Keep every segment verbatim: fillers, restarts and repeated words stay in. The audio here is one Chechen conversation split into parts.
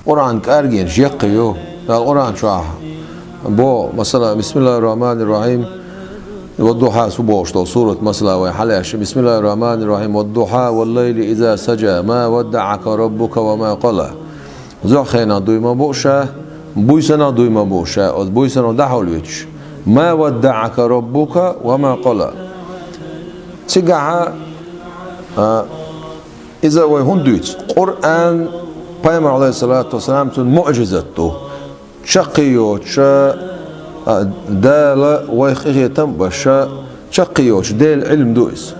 Къуръан кӀаргенаш яккхий ю. Дала Къуръан чохь боху, масала, бисмиллахир-рахманир-рахим, ва духьа, цу бохуш долу сурат, масала, вай хьалаьцча, бисмиллахир-рахманир-рахим, ва духьа, вал-лайли иза сажа, ма ваддаъака раббука ва ма къала. Зуьхьа хенахь дуй ма бу ша, буьйсанна дуй ма бу ша, оцу буьйсанна дӀахьулвича, ма ваддаъака раббука ва ма къала. Цигахьа, а, иза вай хӀунда дуьйцу? Къуръан пайхамар, алейхиссалату вассалам, цуьнан муъжизат ду. Чаккхе йоцуша, а, Дала вайх къинхетам а баша, чаккхе йоцуш Делан Ӏилма ду иза.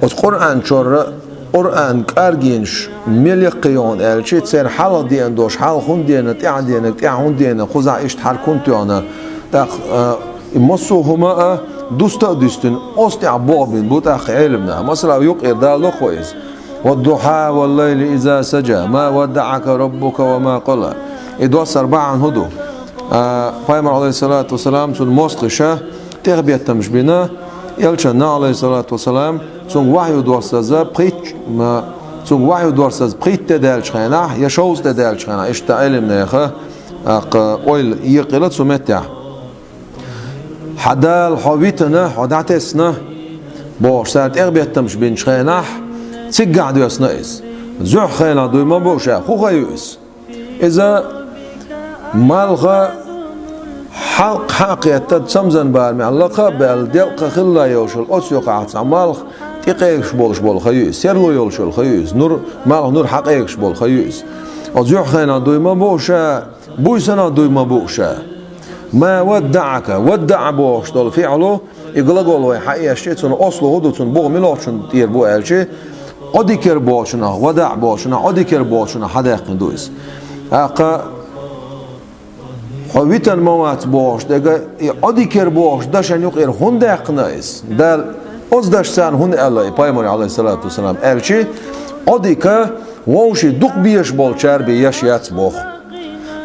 Оцу Къуръан чорра, Къуръан кӀаргенаш мел яккхий ю хьуна аьлча, церан хьалха деана долуш, хьалха хӀунда деана, тӀаьхьа деанарг тӀаьхьа хӀунда деана, кхузахь иштта хьарк хӀунда тоьхна, тӀаккха, а, и массо а хӀума а дуста а дуьстина, оцу тӀехь болх бина бу тӀаккха Ӏелам наха. Масала, юккъера Дала лохо иза. Ва духьа, вал-лайли иза сажа, ма ваддаъака раббука ва ма къала. И доссар бахьана хӀун ду? А, пайхамар, алейхиссалату вассалам, цуьнан мостагӀаша тӀехбеттамаш бина, элчанна, алейхиссалату вассалам, цуьнга вахью доссаза пхийтта, ма, цуьнга вахью доссаза пхийтта де даьллачу хенахь, я шовзткъа де даьллачу хенахь, иштта Ӏелам нехан, а, кха, ойла екъийла цу меттехь. Хьан Дала хьо витина, хьо дӀатесна, бохуш, цара тӀехбеттамаш бинчу хенахь, циггахь доьссина иза. Зуьхьа хенахь дуй ма бу ша, хӀун хан ю иза? Иза малха хьалкха хьа а кхетта, цамзан барамехь лакха а баьлла, делкъа хилла йолуш йолу оцу юкъахь цхьа малх тӀекъегаш болуш болу хан ю иза, серло йолуш йолу хан ю иза, нур, малх нур хьакъегаш болу хан ю иза. Оцу зуьхьа хенахь дуй ма бу ша, буьйсанна дуй ма бу ша. Ма ваддаъака, ваддаъа бохуш долу фиълу, и глагол вай хьаэшча, цуьнан ослу хӀун ду, цуьнан бух мила хӀун тӀера бу аьлча, Ӏодикар боцунах, вадаъ боцунах, Ӏодикар боцунах хьадаьккхина ду иза. ТӀаккха хьо витан ма вац бохуш дерг, и Ӏодикар бохуш дашан юкъера хӀунда даьккхина иза? Дала оцу дашца хӀунда аьлла и пайхамаре, алейхиссалату вассалам, аьлча, Ӏодика вовшийн дукха безаш болчара бен еш яц боху.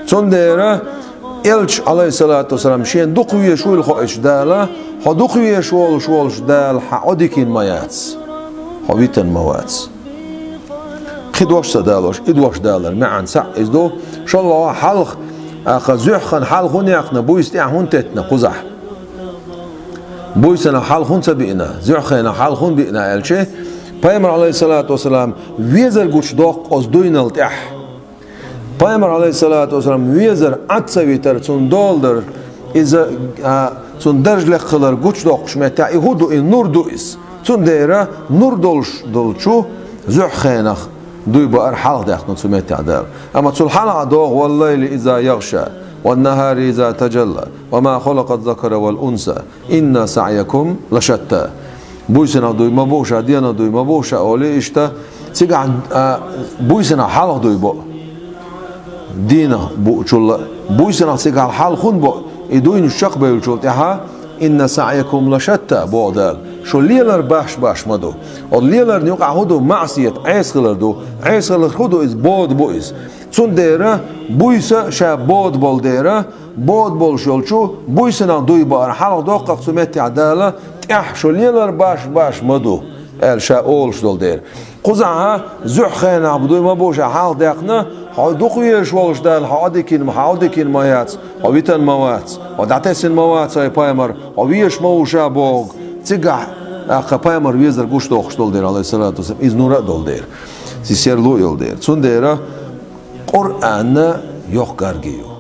Цундела элча, алейхиссалату вассалам, шена дукха везаш вуйла хоуьйтуш Дала, хьо дукха везаш волуш волуш Дала хьан Ӏодикина ма яц, хьо витан ма вац. Кхин дош ца далош, и дош далар маьӀна цхьаъ иза ду, шолгӀа хьалха, а, кха, зуьхьа хенахь хьалха хӀунда яьккхина, буьйса тӀехь хӀунда теттина кхузахь? Буьйсанна хьалха хӀунда ца биъна, зуьхьа хенахь хьалха хӀунда биъна аьлча, пайхамар, алейхиссалату вассалам, везар гучудоккху оцу дуйнал тӀехь. Пайхамар, алейхиссалату вассалам, везар Ӏад ца витар, цунна дола дар, иза, а, цунна дарж лекха хилар гучудоккхуш меттехь, и хӀун ду, и нур ду иза. Цундела нур долуш долчу зуьхьа хенах дуй баар хьалха даьккхина цу меттехь Дала. Амма цул хьалха догӀу: «Вал-лайли иза ягӀша, ван-нахьари иза таджалла, ва ма халакъаз-закара вал-унса, инна саӀякум лашатта». Буьйсанах дуй ма бу ша, денах дуй ма бу ша, олий иштта, цигахь, а, буьйсанах хьалха дуй бо. Дийнах буучул а, буьйсанах цигахь хьалха хӀунда бо, и дуйнаш чекхбевллачул тӀаьхьа, «Инна саӀякум лашатта», боху Дала. Шу лелар баш-баш ма ду. Оцу леларна юкъахь хӀун ду? Маъсият, Ӏеса хилар ду. Ӏеса хилар хӀун ду иза? Бода бу иза. Цундела буьйса ша бода болу дера, бода болуш йолчу буьйсанах дуй баар хьалха доккху-кх цу меттехь Дала, тӀехь шу лелар баш-баш ма ду, аьлла ша олуш долу дера. Кхузахьа зуьхьа хенахь дуй ма бу ша хьалха даьккхина, хьо дукха везаш волуш Дала хьан Ӏодикина, хьан Ӏодикина ма яц, хьо витан ма вац, хьо дӀатесина ма вац, хӀай пайхамар, хьо везаш ма ву ша бохург. Цигахь, тӀаккха пайхамар везар гучудоккхуш долу дера, алейхиссалату вассалам, иза нур а долу дера, иза серло а йолу дера. Цундела Къуръан йоккха кӀаргге ю.